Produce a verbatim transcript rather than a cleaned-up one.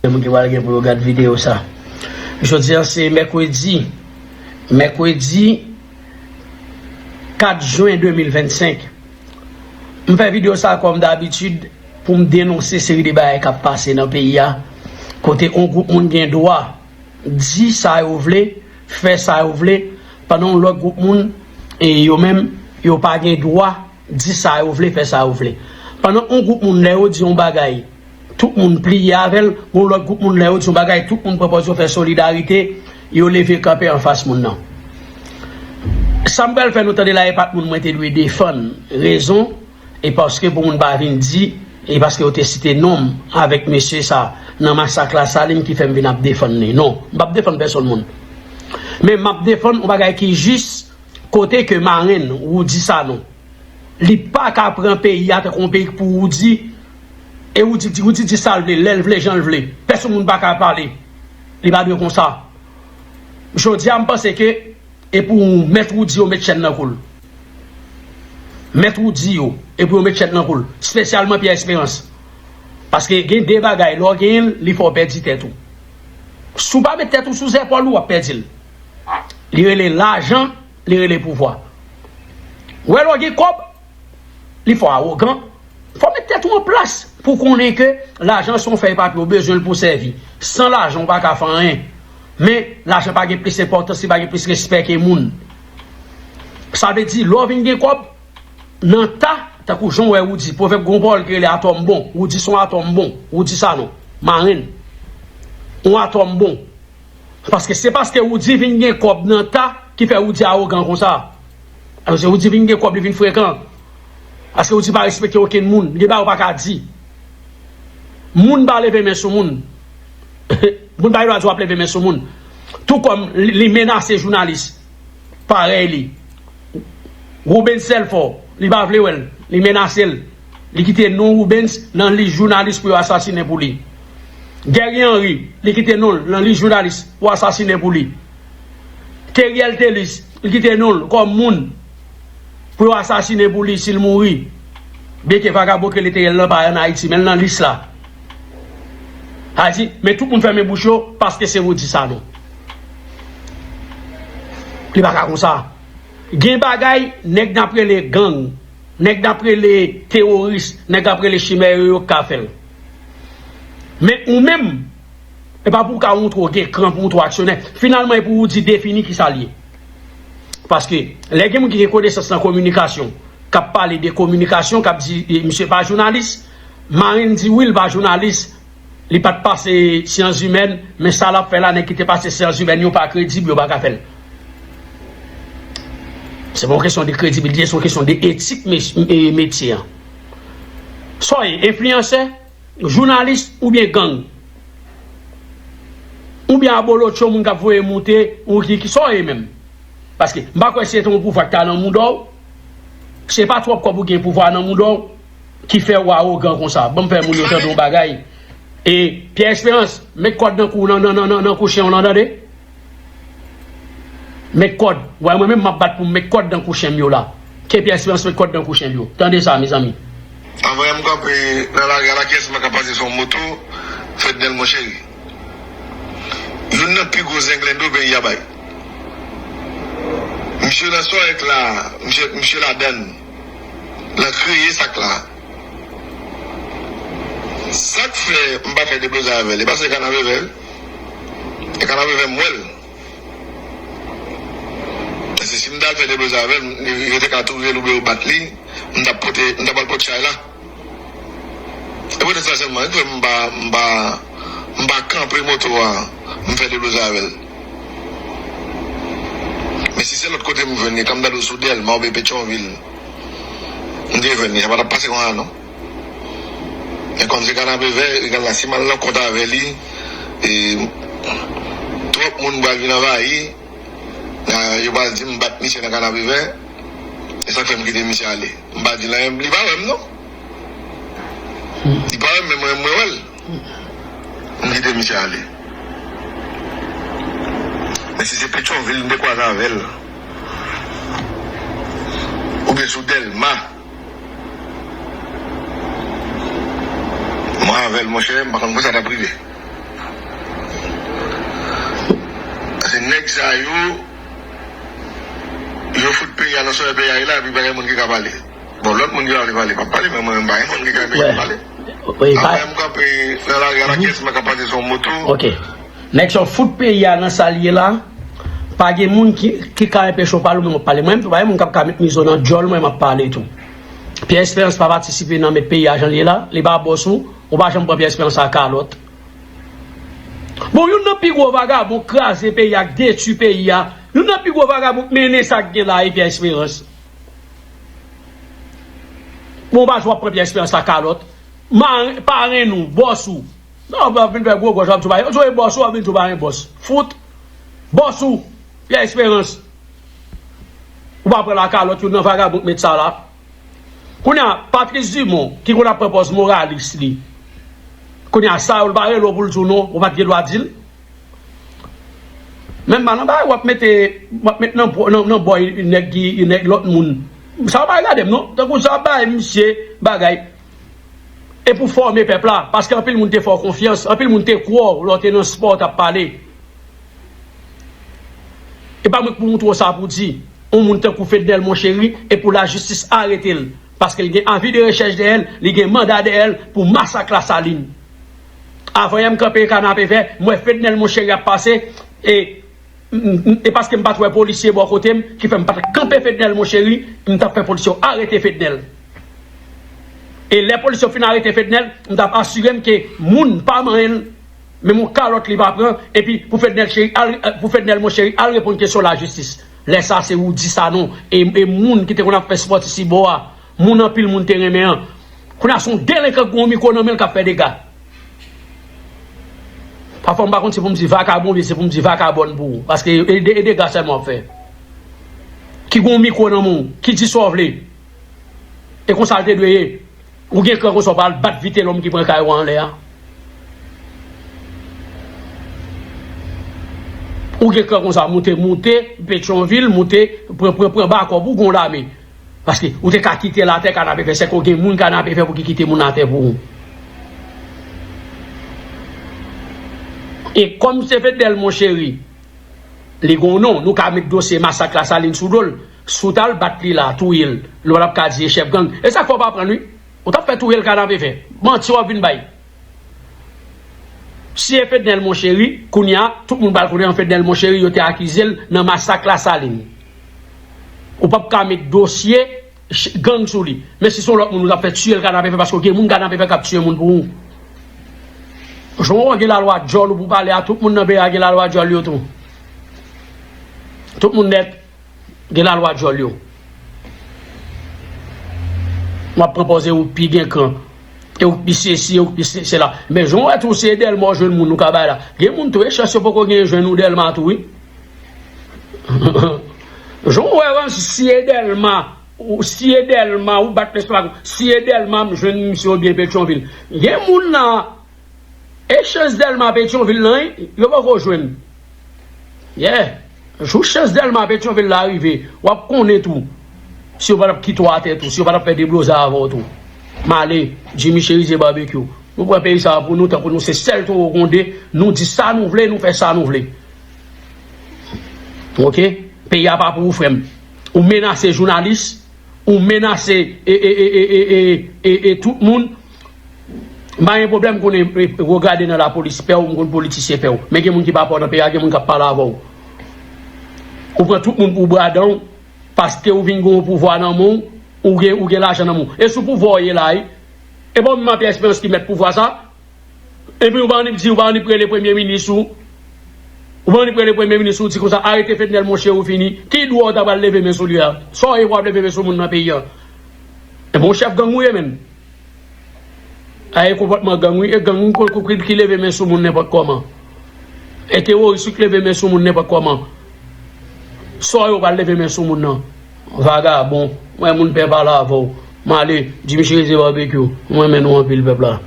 Moun ki pral gen pou yo gad videyo sa. Jodi a se mèkredi, mèkredi kat jen de mil vennsenk. M fè videyo sa kòm dabitid pou m denonse seri de bagay k ap pase nan peyi a, kote yon gwoup moun gen dwa di sa yo vle, fè sa yo vle, pandan yon lòt gwoup moun, e yo menm, yo pa gen dwa di sa yo vle, fè sa yo vle. Pandan yon gwoup moun, lè yo di yon bagay, tout moun pliye avè l, yon lòt gwoup moun, lè yo di yon bagay, tout moun pran pòz yo fè solidarite, yo leve kanpe anfas moun nan. Sa m pral fè nou tande la, e pa t moun mwen te dwe defann, rezon, e paske pou moun pa vin di, e paske yo te site non m avèk mesye sa nan masak Lasalin ki fè m vin ap defann li. Non, m p ap defann pèsonn moun. Men m ap defann yon bagay ki jis, kote ke marenn Roudy Sanon, li pa ka pran peyi a tankou yon peyi pou Roudy, e Roudy di, Roudy di sa l vle, lè l vle, jan l vle. Pèsonn moun pa ka pale. Li pa dwe konsa. Jodi a, m panse ke e pou mèt Roudy yo met chèn nan kou l. Mèt Roudy yo, e pou yo met chèn nan kou l. Espesyalman Pierre Espérance. Paske gen de bagay, lè w genyen l, li fè w pèdi tèt ou. Si w pa met tèt ou sou zèpòl ou, w ap pèdi l. Li rele lajan, li rele pouvwa. Ou wè lè w gen kòb, li fè w awogan. Fò w met tèt ou an plas pou w konnen ke lajan se yon fèy papye, ou bezwen l pou w sèvi. San lajan, ou pa ka fè anyen. Men, lajan pa gen plis enpòtans, li pa gen plis respè ke moun. Sa vle di, lè w vin gen kòb, nan ta, tankou jan w wè Roudy, pwovèb gen yon pawòl ki rele atò m bon, Roudy se yon atò m bon, Roudy Sanon, marenn, yon atò m bon. Paske se paske Roudy vin gen kòb nan ta ki fè Roudy awogan konsa. Paske Roudy vin gen kòb, li vin frekan. Paske Roudy pa respekte okenn moun, li gen bagay ou pa ka di. Moun pa leve men sou moun. Moun pa gen dwa di w ap leve men sou moun. Tou kòm li, li menase jounalis parèy li. Roubens Telfort, li pa vle wè l, li menase l. Li kite non Roubens nan lis jounalis pou yo asasinen pou li. Guerrier Henry, li kite non l nan lis jounalis pou asasinen pou li. Theriel Thelus, li kite non l kòm moun pou yo asasinen pou li si l mouri. Byenke vagabon ke Leterèl lan pa ann Ayiti, men l nan lis la. Sa di, men tout moun fèmen bouch yo paske se Roudy Sanon. Li pa ka konsa. Gen bagay, nèg n ap rele gang, nèg n ap rele teworis, nèg ap rele chimè yo, yo k ka fè l. Men ou menm, e pa pou w ka montre w gen kran, pou w montre w aksyonè. Finalman, e pou Roudy defini kisa l ye. Paske, lè gen moun ki gen konesans nan kominikasyon, k ap pale de kominikasyon, k ap di, e, misye pa jounalis, marenn di wi, l pa jounalis, li pa t pase syans imèn, men sa l ap fè la, nèg ki te pase syans imèn yo pa kredib, yo pa ka fè l. Se pa yon kesyon de kredibilite, se yon kesyon de etik me-, e, metye an. Sa w ye, enfliyansè, jounalis oubyen gang? Oubyen abolotcho, moun k ap voye moute, ou ki, ki sa w ye menm? Paske m pa kwè si se te yon pouvwa ki ta nan mouda w, se pa twòp kòb ou gen pouvwa nan mouda w ki fè w awogan konsa. Ban m fè moun yo tande yon bagay. E Pierre Espérance, met kòd nan kou, nan, nan, nan, nan, nan kou chen w lan, tande. Met kòd. Wè, mwen menm m ap bat pou m met kòd nan kou chen m yo la. Ke Pierre Espérance met kòd nan kou chen l yo. Tande sa, mezanmi. Anvan m kanpe nan lari a la, kiyès mwen ka pase sou yon moto, Fednel, mon chéri. Youn nan pi gwo zenglendo peyi a bay. Misye nan sòrèk la, misye, misye ladann. L an kreye sak la. Sa k fè m pa fè deblozay avè l, e pa se kanavevè, e kanavevè m wè l. Paske si m t al fè deblozay avè l, yo te ka touye l oubyen yo bat li, m t ap pote, m t ap al pote chay la. E poutèt sa sèlman, m pa, m pa, m pa kanpe moto a, m fè deblozay avè l. Men si se lòt kote m jwenn li, kan m t al sou Dèlma oubyen Petyonvil, m te jwenn li, sa pa t ap pase konsa non. Men kòm se kanapevè, egal la, si m al nan kont avè li, e, twòp moun pral vin anvayi, a, yo pral di m bat misye nan kanapevè, e sa k fè m kite misye ale. M pa di l anyen, li pa wè m non. Li pa wè m, men mwen, mwen wè l. M kite misye ale. Men si se Petyonvil m te kwaze avè l, oubyen sou Dèlma, mwen avè l, monchè, m pa konn pou sa t ap rive. a yo, yo fout peyi a nan sòlèy peyi a ye la, epi pa gen moun ki ka pale. Bon, lòt moun ki pa vle pale, p ap pale, men mwen menm, pa gen moun ki ka anpeche m pale. Wi, pa... Apre, m kanpe nan lari a la, kiyès mwen ka pase sou yon moto. Ok. Nèg sa fout peyi a nan sa l ye la, pa gen moun ki, ki ka anpeche w pale, ou menm w ap pale. Mwen menm tou, pa gen moun k ap ka met mizo nan djòl mwen, m ap pale tou. Pierre Espérance pa patisipe nan met peyi a jan l ye la, li pa bòs ou, ou pa janm pran Pierre Espérance a kalòt. Bon, youn nan pi gwo vagabon k kraze peyi a, k detwi peyi a, youn nan pi gwo vagabon k mennen sa k gen la, e Pierre Espérance. Bon, w pa jwe w ap pran Pierre Espérance a kalòt. Maren, parenn ou, bòs ou. Non, w ap vin fè gwo gòj, w ap di w pa, w di w e bòs ou, w ap vin di w pa gen bòs. Fout. Bòs ou, Pierre Espérance. Ou pa pran l a kalòt, youn nan vagabon k met sa la. Kounye a, Patrice Dumont, ki konn ap pran pòz moralis li. Kounye a, sa yo, l pa rele w pou l di w non, ou pa t gen dwa di l. Men m pa nan bagay w ap mete, w ap met nan, nan, nan bò nèg ki, nèg lòt moun. Sa yo pa regade m non. Tankou sa bay misye bagay. E pou fòme pèp la, paske anpil moun te fè w konfyans, anpil moun te kwè w lè w te nan spò w t ap pale. E pa mwen k pou montre w sa pou di. Yon moun tankou Fednel Monchery, e pou lajistis arete l. Paske li gen avi de rechèch dèyè l, li gen manda dèyè l pou masak Lasalin. Avan yè m kanpe Kanapevè, m wè Fednel Monchery ap pase, e, m, m, e paske m pa t wè polisye bò kote m, ki fè m pa t kanpe Fednel Monchery, m t ap fè polisye yo arete Fednel. E lè polisye yo fin arete Fednel, m t ap asire m ke moun pa manyen l, menm yon kalòt li pa pran, epi pou Fednel Cheri al, pou Fednel Monchery al reponn kesyon lajistis. Lè sa se Roudy Sanon, e, e moun ki te konn ap fè spò Tisibo a, moun anpil moun te renmen an. Kounye a se yon delenkan k gen yon mikwo nan men l k ap fè dega. Pafwa m pa konn si pou m di vakabon oubyen se pou m di vakabòn pou ou. Paske e de, e dega sèlman w ap fè. Ki gen yon mikwo nan men w, ki di sa w vle. E konsa l te dwe ye. Ou gen kran konsa w pa al bat vitelòm ki pran kay ou anlè a. Ou gen kran konsa, moute, moute Petyonvil, moute, pran, pran, pran bakòb ou, gon lame. Paske ou te ka kite l atè Kanapevè, sèke w gen moun Kanapevè pou ki kite moun atè pou ou. E kòm se Fednel Monchery, li gon non, nou ka met dosye masak Lasalin sou do l. Si w t al bat li la, touye l, nou pa t ap ka di e chèf gang. E sa k fè w pa pran l, wi. Ou t ap fè touye l Kanapevè. Manti w ap vin bay. Si e Fednel Monchery, kounye a, tout moun pral konnen an Fednel Monchery, yo te akize l nan masak Lasalin. Ou p ap ka met dosye ch-, gang sou li. Men si se yon lòt moun, ou t ap fè tiye l Kanapevè, paske w gen moun Kanapevè k ap tiye moun pou ou. Jan w gen lalwa djòl ou pou pale a, tout moun nan peyi a gen lalwa djòl yo tou. Tout moun nèt gen lalwa djòl yo. W ap pran pòz e ou k pi gen kran. E ou k pi sesi, e ou k pi se-, sela. Men jan w wè tou, si e Dèlma w jwenn moun ou ka bay la. Gen moun tou, e chans yo poko gen jwenn ou Dèlma tou, wi. Jan w wè, si e Dèlma, ou, si e Dèlma, ou bat lestomak ou, si e Dèlma m jwenn misye oubyen Petyonvil. Gen moun nan, e chans Dèlma Petyonvil lan, wi, yo poko jwenn. Yeah. Jou chans Dèlma Petyonvil la rive, w ap konnen tou. Si yo pa t ap kite w atè tou, si yo pa t ap fè debloze avè w tou. M ale, Jimmy Cherizier Barbecue. Nou pran peyi sa a pou nou, tankou nou se sèl towo gwonde, nou di sa nou vle, nou fè sa nou vle. Oke? Peyi a pa pou ou, frè m. Ou menase jounalis, ou menase e, e, e tout moun. M pa gen pwoblèm konnen, e, regade nan lapolis pè w, m konn politisyen pè w. Men gen moun ki pa pè w nan peyi a, gen moun k ap pale avè w. Ou pran tout moun pou bradan w, paske ou vin gen yon pouvwa nan men w, ou gen, ou gen lajan nan men w. E sou pouvwa w ye la, wi. E pa w menm Pierre Espérance ki mèt pouvwa sa? Epi ou pa annik di, ou pa annik rele premye minis ou. Ou pa annik rele premye minis ou, di konsa, arete Fednel monchè ou fini. Ki dwa w ta pral leve men sou li a? Sa w ye pou w ap leve men sou moun nan peyi a? Epi yon chèf gang ou ye menm. A e konpòtman gang wi, e gang wi, kou, kou, ki, ki leve men sou moun nenpòt kòman. E teworis wi k leve men sou moun nenpòt kòman. Sa w ye w pral leve men sou moun nan? Vagabon, mwen moun pè pale avè w. M ale, Jimmy Cherizier Barbecue, mwen renmen nou anpil pèp la.